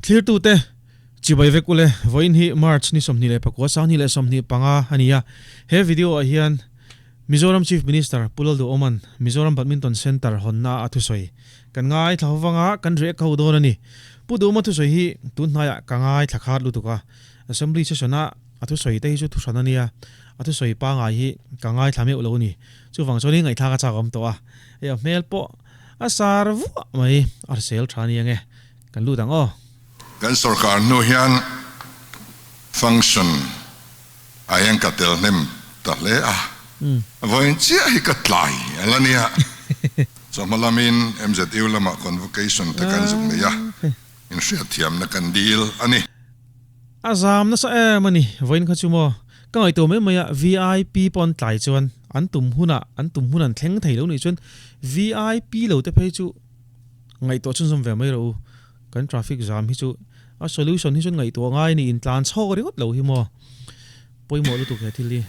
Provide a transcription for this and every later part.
Thlirtute, Chibai vek ule, vawiin hi March ni 24 2025 a ni a. He video ah hian Mizoram Chief Minister Pu Lalduhoma'n Mizoram Badminton Centre hawnna a thusawi kan ngaithla ho vanga kan react ho dawn a ni. Pu Duhoma thusawi hi tun hnaiah ka ngaithla khat lutuk a, Assembly session a a thusawi te hi chu thuhran a nia, a thusawi pangai hi ka ngaithla meuh lo a ni. Chuvang chuan i ngaihthlak a chak awm tawh a, hei a hmel pawh a sar vuah mai, a hrisel tha a ni ange. Kan lut ang aw. Kan sorkar hnu hian function ah hian ka tel hnem ta hle a, vawiin chiah hi ka tlai a la nia. Chawhma lamin MZU lamah convocation te kan zuk nei a, inhriatthiamna kan dil a ni. A zam nasa em a ni, vawiin kha chu maw ka ngaihtuah mai mai a, VIP pawh an tlai chuan an tum hunah an tum hun an thleng thei lo nih chuan VIP lo te phei chu Ngaihtuah chhunzawm ve mai rawh u. Kan traffic jam hi chu a solution hi chuan ngaihtuah ngai a ni, intlan chhawk ringawt lo hi maw pawimawh lutuk he thil hi.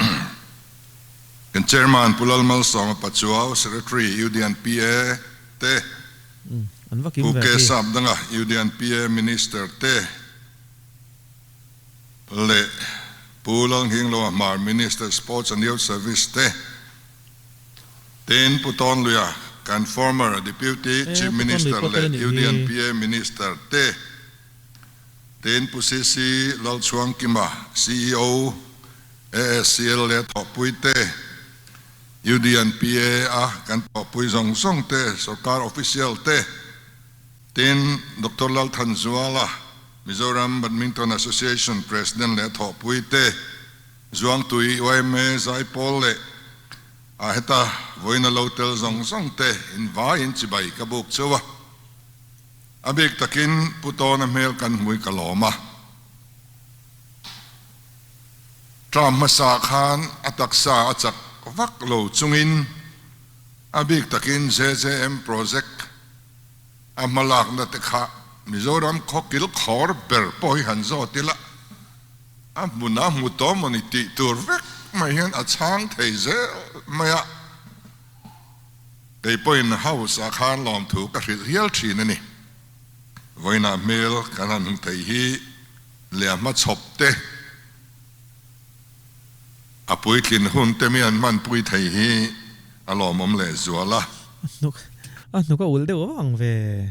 Kan Chairman Pu Lalmalsawma Pachuau, Secretary UDNPA te, An va kim Pu ve K khi. Sapdanga UDNPA Minister te leh Pu Lalnghingloa Hmar Minister Sports and Youth Service te, Tin, Pu Tawnluia, kan former Deputy E, Chief Pu Tawnlui Minister pawh tel leh a nih hi. UDNPA Minister te, tin Pu CC Lalchhuangkima, ceo ASCL leh thawhpui te, UDNPA a kan thawhpui zawng zawng te, sorkar official te, tin Doctor Lalthanzuala, Mizoram Badminton Association President leh thawhpui te, Zuangtui yma Zaipawl leh a heta vawiin a lo tel zawng zawng te in vaiin chibai ka buk cheu a. A bik takin Pu Tawna hmel kan hmui ka lawm a. Term hmasa khan a taksa a chak vak lo chungin a bik takin JJM project a hmalakna te kha Mizoram khawkil khawr ber pawh hi han zawt ila, A hmun a hmu tawh maw ni tih tur vek mai hian a chhang thei zel mai a, kei pawhin house ah khan lawmthu ka hrilh hial thin a ni. Vawiinah hmel kan han hmu thei hi leh a hmachhawp te, a puitlin hun te mi an hmanpui thei hi a lawmawm leh zual a. A hnuk a ulh deuh avang ve.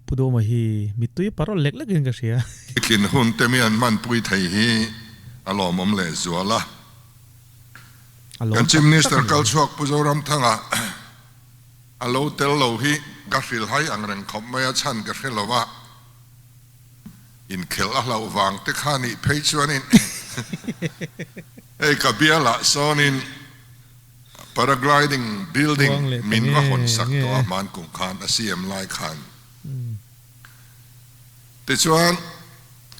Pu Dawma hi mittui parol lek lek in ka hria. Tlin hun te mi an hmanpui thei hi a lawmawm leh zual a. A lawm Kan Chief tak tak Minister a ni. kalchhuak Pu Zoramthanga a lo tel lo hi ka hrilhai ang reng khawp mai a chhan ka hre lo a, inkhelh a hlauh vang te kha nih phei chuanin hei ka bialah sawnin Paragliding building Kuang leh ta min va nge hawn sak nge tawh a e. hman kum khan a CM lai khan. Tichuan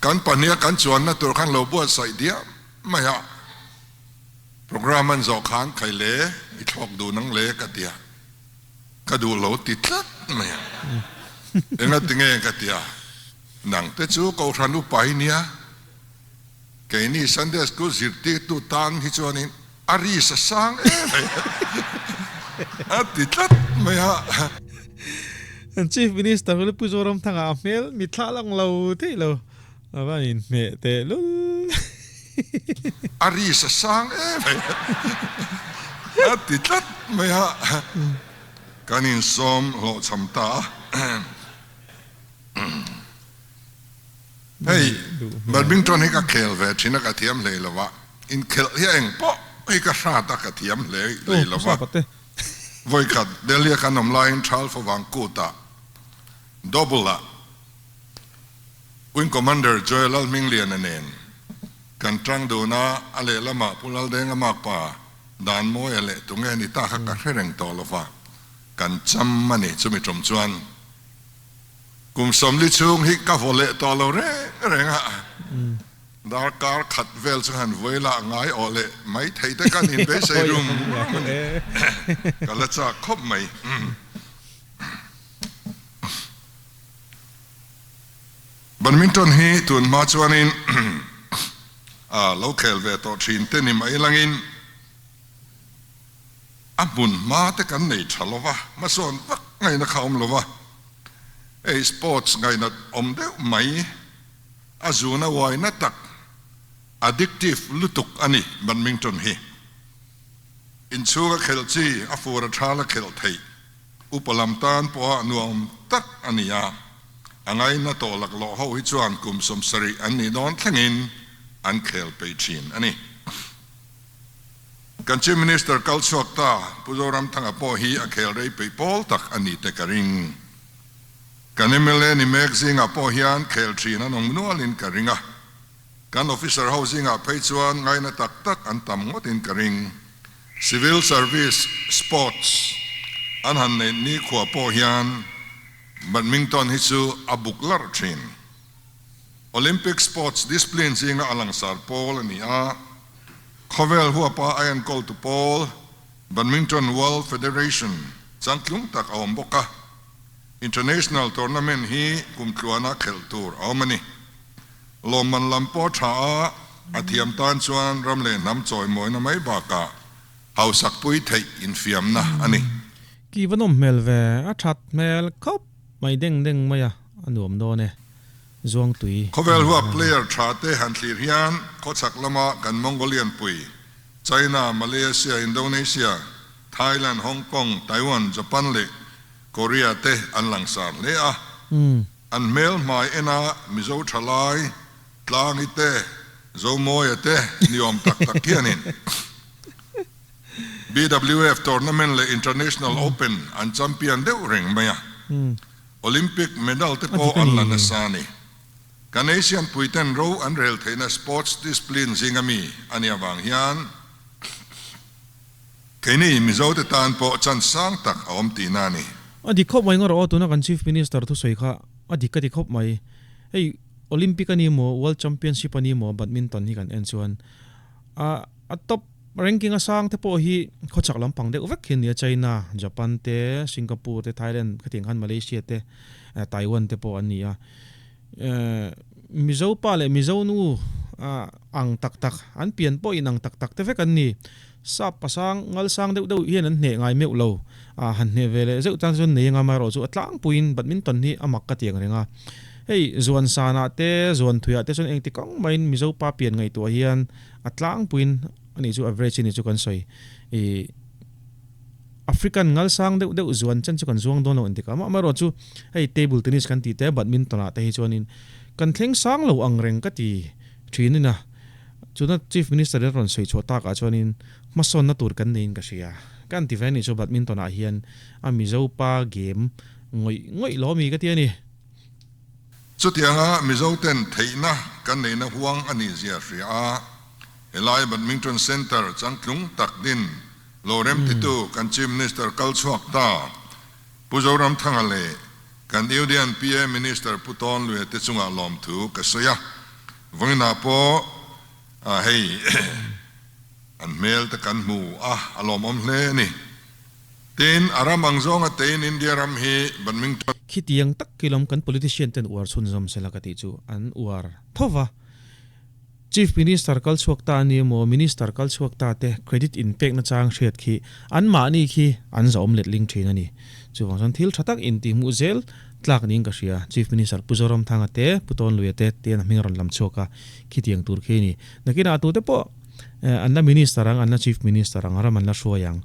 kan pahniha kan chuanna tur khan lo buatsaih diam mai a, program an zawh khan khai le i thlawk duh nang le ka ti a, ka duh lo ti tlat mai a, engati nge ka ti a, nang te chu Kohhran upa hi nia, Keini Sunday School zirtirtu tan hi chuanin a ri sa sang em mai a ti tlat mai a. An Chief Minister hi Pu Zoramthanga a hmel mitthla lang lo theih lo a va inhmeh teh lul. A ri sa sang em mai a ti tlat mai a. Kan insawm hlawhchham ta a. Hei badminton hi ka khel ve thin a ka thiam hlei lo a, inkhelh hi a eng pawh hi ka hrat a ka thiam hle hlei lo va. Vawikhat Delhi a kan awm laiin Thal Favang kutah double ah Wing Commander Joel Lalhmingliana nen kan tang dun a, a lehlamah Pu Laldenga makpa Danmawia leh tunge ni ta kha ka hre reng tawh lo va, kan cham a ni chumi tum chuan. Kum 40 chhung hi ka vaw leh tawh lo reng reng a, darkar khat vel chu han vawi lah ngai awh leh mai thei te kan inbeisei rum rum a ni. Ka la chak khawp mai. Badminton hi tun hma chuanin lo khel ve tawh thin te ni mai langin a hmun hma te kan nei tha lo va, hmasawn vak ngaihna kha a awm lo va. Hei sports ngainat awm deuh mai, a zuna uaina tak, addictive lutuk a ni badminton hi. Inchhunga khelh chi, a fur a thala khelh theih, upa lam tan pawha nuam tak a ni a, a ngaina tawh laklawh ho hi chuan kum 70 an nih dawn thlengin an khel peih thin a ni. Kan Chief Minister kal chhuak ta Pu Zoramthanga pawh hi a khel rei peih pawl tak a ni te ka ring. Kan mla ni mek zingah pawh hian khel thin an awm nualin ka ring a. Kan officer ho zingah phei chuan ngaina tak tak an tam ngawtin ka ring. Civil Service Sports an han neih nikhua pawh hian Badminton hi chu a buk larh thin. Olympic Sports discipline zinga a langsar pawl a ni a. Khawvel huapa a enkawltu pawl Badminton World Federation changtlung tak a awm bawk a, International tournament hi kum tluana khelh tur a awm a ni. Lawmman lam pawh tha a, a thiam tan chuan ram leh hnam chawimawina mai bakah hausak pui theih infiamna a ni. Ki va nawm hmel ve, a that hmel khawp mai deng deng mai a, a nuam dawn e. Zuangtui. Khawvel huap player tha te han thlir hian khawchhak lama kan Mongolian pui, China, Malaysia, Indonesia, Thailand, Hong Kong, Taiwan, Japan leh Korea te an langsar hle a. An hmel hmai ena Mizo thalai, Tlangi te, Zomawia te ni awm tak tak hianin BWF tournament leh International Open an champion deuh reng mai a. Olympic medal te pawh an la nasa a ni. Kan Asian puiten ro an rel theihna sports discipline zinga mi a nih avang hian keini Mizo te tan pawh chance sang tak a awm tihna a ni. A dik khawp mai ngawrh aw, tuna kan Chief Minister thusawi kha a dik ka ti khawp mai. Hei Olympic a ni maw, World Championship a ni maw badminton hi kan en chuan a a top Ranking a sang te pawh hi khawchhak lampang deuh vek hi a nia, China, Japan te, Singapore te, Thailand khatiang khan Malaysia te, Taiwan te pawh an ni a. Mizo pa leh Mizo nu ang tak tak, an pian pawh inang tak tak te vek an ni. Sap pasang ngal sang deuh deuh hian an hneh ngai meuh lo. Han hneh ve leh zeuh tan chuan nei anga amaherawh chu a tlangpuiin badminton hi a mak ka ti ang reng a. Hei zuan sanah te, zuan thuiah te chuan engti kawng maiin Mizo pa pian ngaihtuah hian A tlangpuiin a nih chu average a nih chu kan sawi. Ih African ngal sang deuh deuh zuan chen chu kan zuang dawn lo engtik ah mah amaherawh chu hei table tennis kan tih te badminton ah te hi chuanin kan thleng sang lo ang reng ka ti thin in a. Chuna Chief Minister in a rawn sawi chhuah tak ah chuanin hmasawnna tur kan neiin ka hria. Kan ti ve a nih chu badminton ah hian a Mizo pa game ngawih ngawih lo ami ka ti a ni. Chutianga Mizoten theihna kan neihna huang a nih zia hria a, helai Badminton Centre changtlung tak din lo remtitu kan Chief Minister kal chhuak ta Pu Zoramthanga leh kan Union PA Minister Pu Tawnluia te chungah lawmthu ka sawi a, vawiinah pawh hei an hmel te kan hmu a, a lawmawm hle a ni. Tin, a ram ang zawnga tein India ram hi Badminton. Khitiang tak khi lam kan politician ten uar chhunzawm sela ka tih chu an uar tho va. Chief Minister kal chhuak ta a ni emaw, Minister kal chhuak ta te credit in pekna chang hriat khi anmahni khi an zahawm letling thin a ni. Chuvang chuan thil tha tak intihhmuh zel tlak niin ka hria. Chief Minister Pu Zoramthanga te, Pu Tawnluia te tian a hming a rawn lam chhuak a, khitiang tur khi a ni. Nakinah tute pawh an la Minister ang, an la Chief Minister ang, ram an la hruai ang.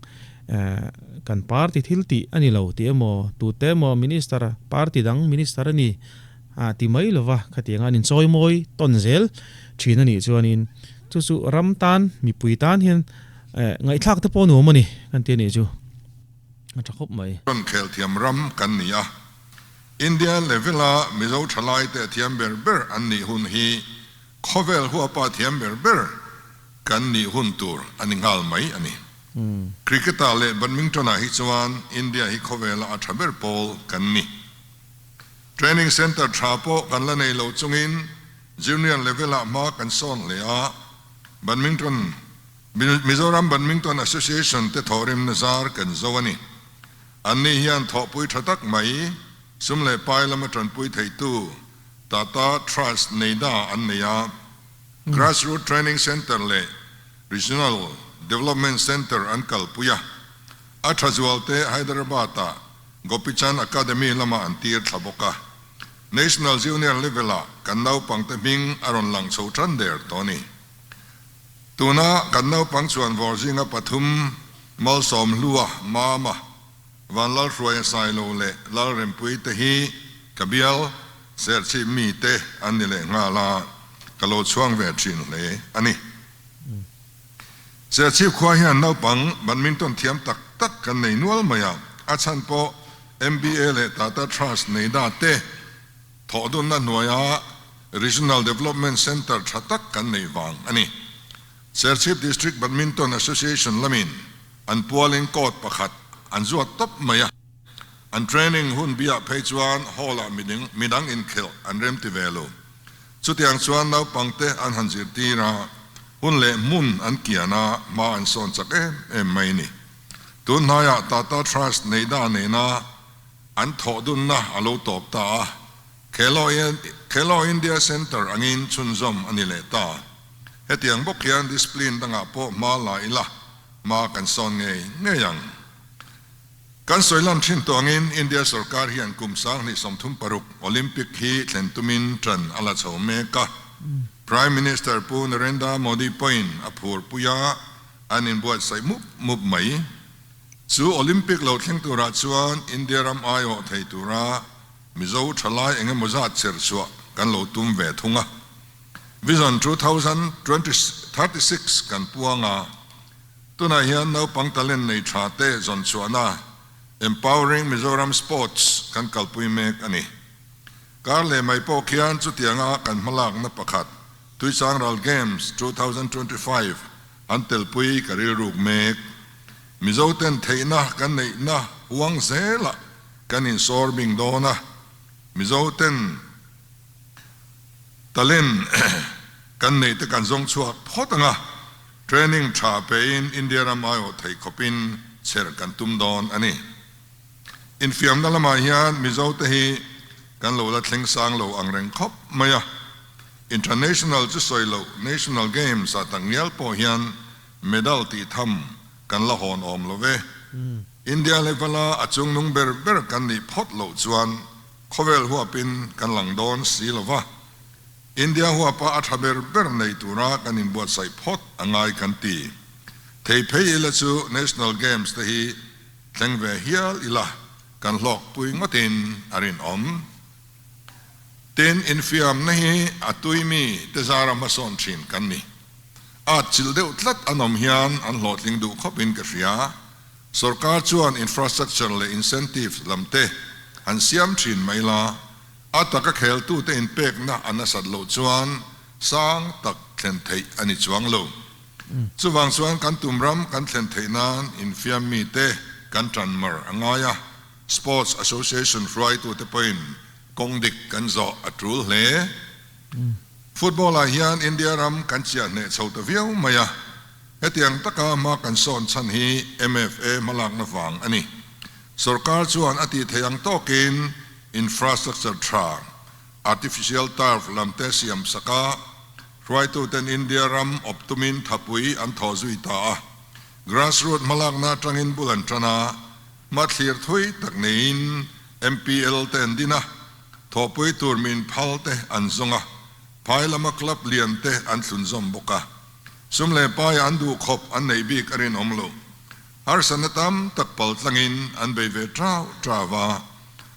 Kan party thil tih a ni lo tih emaw, tute emaw minister, party dang minister a ni a ti mai lova, khatianga an inchawi mawi tawn zel thin a nih chuanin chu chu ram tan, mipui tan hian ngaihthlak te pawh nuam a ni kan ti a nih chu a tha khawp mai. Rawn khel thiam ram kan ni a, India level-a Mizo thalaite a thiam ber ber an nih hun hi khawvel huapa thiam ber ber kan nih hun tur a ni nghal mai a ni. Cricket-ah leh badminton-ah hi chuan India hi khawvela a tha ber pawl kan ni. Training centre tha pawh kan la nei lo chungin junior level-ah hma kan sawn hle a, badminton Mizoram Badminton Association te thawhrimna zar kan zo a ni. Anni hian thawhpui tha tak mai, sum leh pai lama tanpui theitu Tata Trust Neida an nei a, Grassroot Training Centre leh Regional Development Centre an kalpui a, a tha zualte Hyderabad-ah Gopichand Academy lamah an tir thla bawk a. National Junior level-ah kan naupangte hming a rawn lang chho tan der tawh a ni. Tuna kan naupang chuan vawr zinga pathum, Malsawmhlua, Mama, Vanlalhruaia Sailo leh Lalrempuii te hi ka bial Serchhip mite an ni leh nghal a, ka lo chhuang ve thin hle a ni. Serchhip khua hian naupang badminton thiam tak tak kan nei nual mai a, a chhan pawh MBA leh Tata Trust nei da te thawhdunna hnuaia Regional Development Centre tha tak kan nei vang a ni. Serchhip District Badminton Association lamin an pualin court pakhat an zuat tawp mai a, an training hun biah phei chuan hall-ah midang inkhelh an remti ve lo. Chutiang chuan naupangte an han zirtir a, hun leh hmun an kian a, hma an sawn chak em em mai ni. Tun hnaiah Tata Trust neihna nena an thawh dunna a lo tawp ta a, Khelo India Centre angin chhunzawm a ni leh ta. Hetiang bawk hian discipline dangah pawh hma la ila, hma kan sawn ngei ngei ang. Kan sawi lan thin tawh angin India sorkar hian kum 2036 Olympic hi thlen tumin tan a la chho mek a. Prime Minister Pu Narendra Modi pawhin a phur pui a, an inbuatsaih mup mup mai. Chu Olympic lo thleng turah chuan India ram aiawh thei tura Mizo thalai eng emaw zat cher chhuah kan lo tum ve thung a. Vision 2036 kan puang a, tunah hian naupang talent nei tha te zawn chhuahna Empowering Mizoram Sports kan kalpui mek a ni. Kar leh mai pawh khian chutianga kan hmalakna pakhat Tuichangral Games 2025 an telpui ka rilruk mek. Mizo ten theihna kan neihna huang zelah kan insawr bing dawn a, Mizo ten talent kan neih te kan zawng chhuak phawt ang a, training tha pein India ram aiawh theih khawpin chher kan tum dawn a ni. Infiamna lamah hian Mizo te hi kan lo la thleng sang lo ang reng khawp mai a, International chu sawi loh National Games ah tak ngial pawh hian medal tih tham kan la hawn awm lo ve. India level a a chungnung ber ber kan nih phawt loh chuan khawvel huapin kan lang dawn si lo va. India huapa a tha ber ber nei tura kan inbuatsaih phawt a ngai kan ti. Thei phei ila chu National Games te hi thleng ve hial ila kan hlawkpui ngawtin a rinawm. Tin, infiamna hi a tuimi te zara hmasawn thin kan ni. At chilh deuh tlat an awm hian an hlawhtling duh khawpin ka hria. Sorkar chuan infrastructure leh incentives lam te han siam thin mai la, a taka kheltute inpekna a nasat loh chuan sang tak thlen theih a ni chuang lo. Chuvang chuan kan tum ram kan thlen theih nan infiam mite kan tan mar a ngai a, Sports Association hruaitute pawhin kawng dik kan zawh a tul hle. Football ah hian India ram kan chiah hneh chho ta viau mai a, hetiang taka hma kan sawn chhan hi MFA hmalakna vang a ni. Sorkar chuan a tih theih ang tawkin infrastructure tha, artificial turf lam te siam sak a, hruaituten India ram awp tumin thapui an thawh zui ta a. Grassroot hmalakna atangin bul an tan a, hma thlir thui tak neiin MPL te an din a, Thawhpui tur min phal te an zawng a, phai lama club lian te an thlun zawm bawk a. Sum leh paia an duh khawp an neih bik a rinawm lo. Harsatna tam tak pal tlangin an bei ve trau trau a,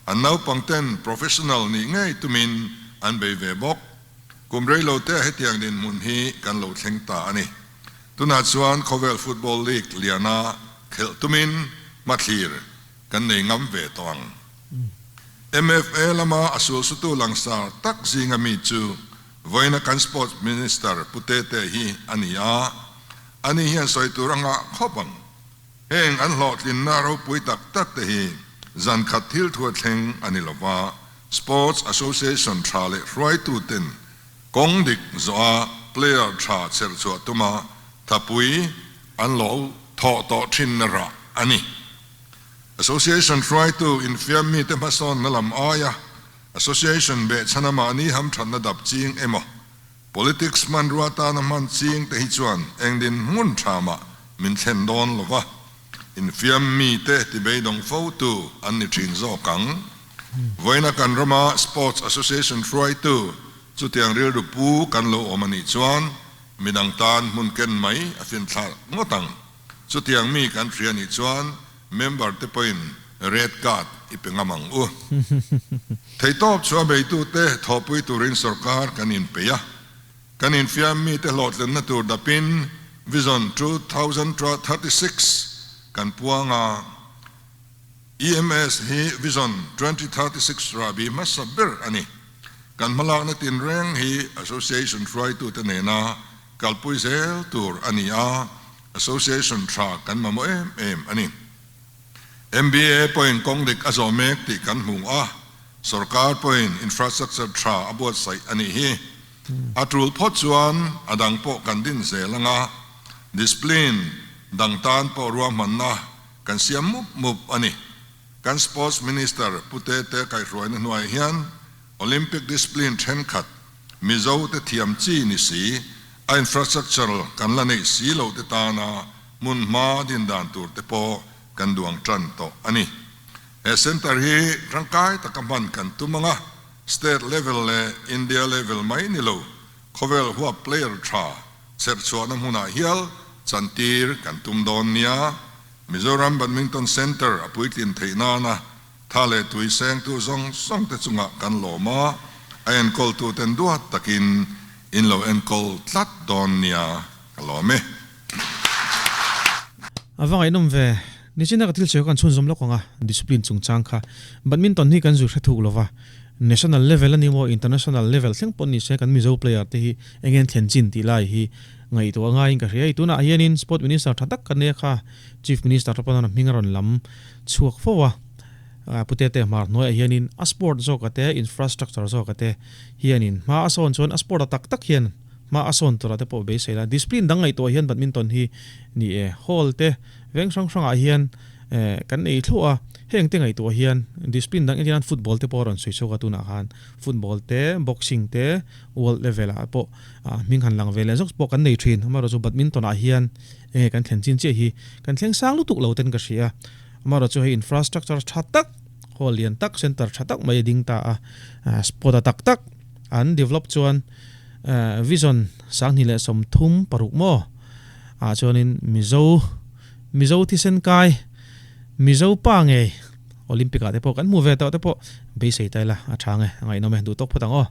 an naupang ten professional nih ngei tumin an bei ve bawk. Kum rei lo te hetiang dinhmun hi kan lo thleng ta a ni. Tunah chuan khawvel football league liana khelh tumin hmathlir kan nei ngam ve tawh ang. MFA lama a sulsutu langsar tak zinga mi chu vawiina kan Sports Minister Pu Tete hi a ni a, ani hian sawi tur a nghah khawp ang. Heng an hlawhtlinna ropui tak tak te hi zan khat thil thua thleng a ni lova, Sports Association tha leh hruaituten kawng dik zawha player tha chherchhuah tuma thapui an lo thawh tawh thinna rah a ni. Association hruaitu infiam mite hmasawnna lam aia Association behchhana mahni hamthatna dap ching emaw, politics hmanrua tana hman ching te hi chuan eng dinhmun tha mah min thlen dawn lo va, infiam mite tibeidawng fotu an ni thin zawk ang. Vawiina kan rama Sports Association hruaitu chutiang rilru pu kan lo awm a nih chuan midang tan hmun ken mai a finthlak ngawt ang. Chutiang mi kan hria nih chuan member te pawhin red card i pe ngam ang u. Theihtawp chhuah beitute thawhpui turin sorkar kan inpeih a. Kan infiam mite hlawhtlinna tur dapin Vision 2036 kan puang a, EMS hi Vision 2036 rahbi hmasa ber a ni. Kan hmalakna tinreng hi Association hruaitute nena kalpui zel tur a ni a, Association tha kan mamawh em em a ni. MBA pawhin kawng dik a zawh mek tih kan hmu a, sorkar pawhin infrastructure tha a buatsaih a nih hi. A tul phawt chuan a dang pawh kan din zel ang a, discipline dang tan pawh ruahmanna kan siam mup mup a ni. Kan Sports Minister Pu Tete kaihhruaina hnuaiah hian Olympic discipline thenkhat Mizo te thiam chi ni si, a infrastructure kan la neih si loh te tana hmun hma din dan tur te pawh kan duang tan tawh a ni. He centre hi tangkai taka hman kan tum ang a, state level leh India level mai ni lo, khawvel huap player tha chherchhuahna hmunah hial chantir kan tum dawn nia. Mizoram Badminton Centre a puitlin theih nana Tha leh tui sengtu zawng zawng te chungah kan lawm a, a enkawltu ten duat takin in lo enkawl tlat dawn nia ka lawm e. A va ngaihnawm ve. Nichina ka thil sawi kha kan chhunzawm lawk ang a, discipline chungchang kha. Badminton hi kan zui hre thuk lova, national level a ni maw, international level thleng pawh ni se kan Mizo player te hi eng nge an thlen chin tih lai hi ngaihtuah a ngaiin ka hria. Hei tunah hianin sport minister tha tak kan nei a kha, chief minister te pawn a hming a rawn lam chhuak fo a, Pu Tete Hmar hnuaiah hianin a sport zawka te, infrastructure zawka te hianin hma a sawn chuan a sport a tak tak hian hma a sawn tura te pawh beisei la. Discipline dang ngaihtuah hian badminton hi ni e, hall te veng hrang hrangah hian kan ei thluah a, heng te ngaihtuah hian discipline dang entir nan football te pawh a rawn sawi chhuak a tunah khan football te, boxing te world level ah pawh hming han lang ve leh zawk pawh kan nei thin. Amaherawhchu badminton ah hian enge kan thlen chin chiah hi kan thleng sang lutuk lo ten ka hria. Amaherawh chu hei infrastructure tha tak, hall lian tak, center tha tak mai a ding ta a, sport a tak tak an develop chuan vision 2036 maw ah chuanin Mizo, Mizo thisen kai, Mizo pa ngei Olympic ah te pawh kan hmu ve tawh te pawh beisei ta ila a tha nge, a ngaihnawm e, duh tawk phawt ang aw.